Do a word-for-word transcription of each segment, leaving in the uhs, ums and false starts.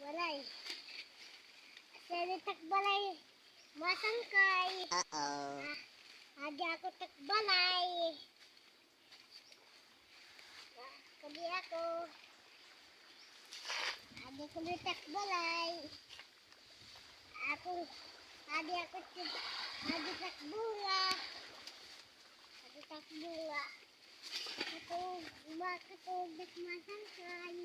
Balay. Asya ini it ak balay, masangkay. Uh-oh. Ah, adi ako it ak balay. Ah, kadi ako. Adi ako it ak balay. Ako, adi ako, adi it ak bunga. Adi it ak bunga. Ako, makatubig masangkay.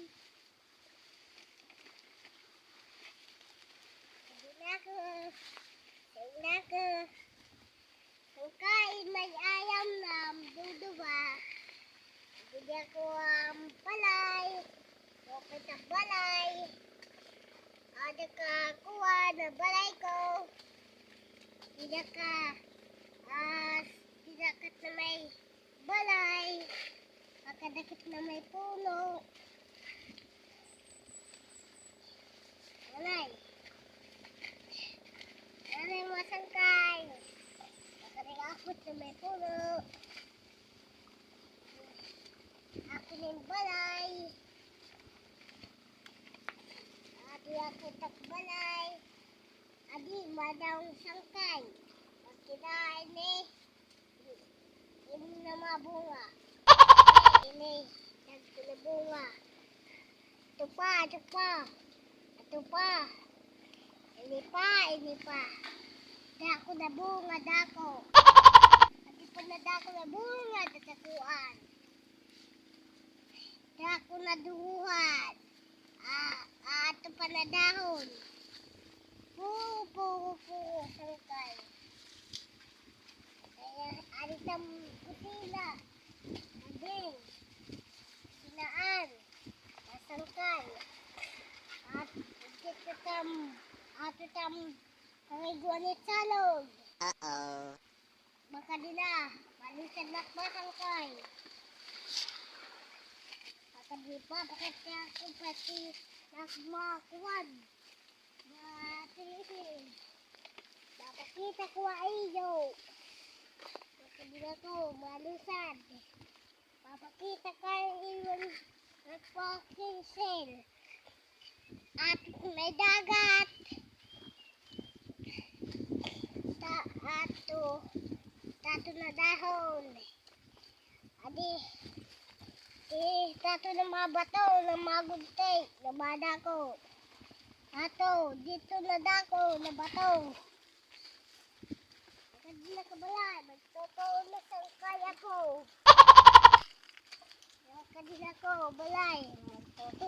Sige na ako. Sige na ako. Sangkay, may ayam na duduwa. Bigyan ko ang balay. Okay sa balay. Ada ka kuha na balay ko. Pinakas, ah, pinakas na may balay. Pagkadakit na may puno. Balay. Balay masangkay. Pagkadakit na may puno. Ako na it balay. Adi ako it ak balay. Adi, madaw sangkay. Pagkinain ni, ini na mga bunga. Ini, dagko na bunga. Ito pa, ito pa. Ito pa. Ini pa, ini pa. Dako na bunga, dako. Adi pa na dako na bunga, dadakuan. Dako na duhan. Ah, ah, ato pa na dahon. Puho, puho, puho, sangkay. Kaya, ari tam kusina. Ading. Sinaan. Masangkay. At, dito tam, ato tam, kangiguan ni salog. Uh-oh. Baka di na, malisan na masangkay. Baka di pa, bakit kaya ako pati nagmakuan? Matiisin. Papakita ko ha iyo. Baka di na to, malisan. Papakita ko ha iyo, nagpakisil. At may dagat. Ta, ato. Tato na dahon. Adi. Eh, tato na mga bato, na mga gudti, na mga dako. Ato, dito na dako, na bato. Kadi na ka balay, magtotoo na sangkay ako. Kadi na ko, balay, magtotoo.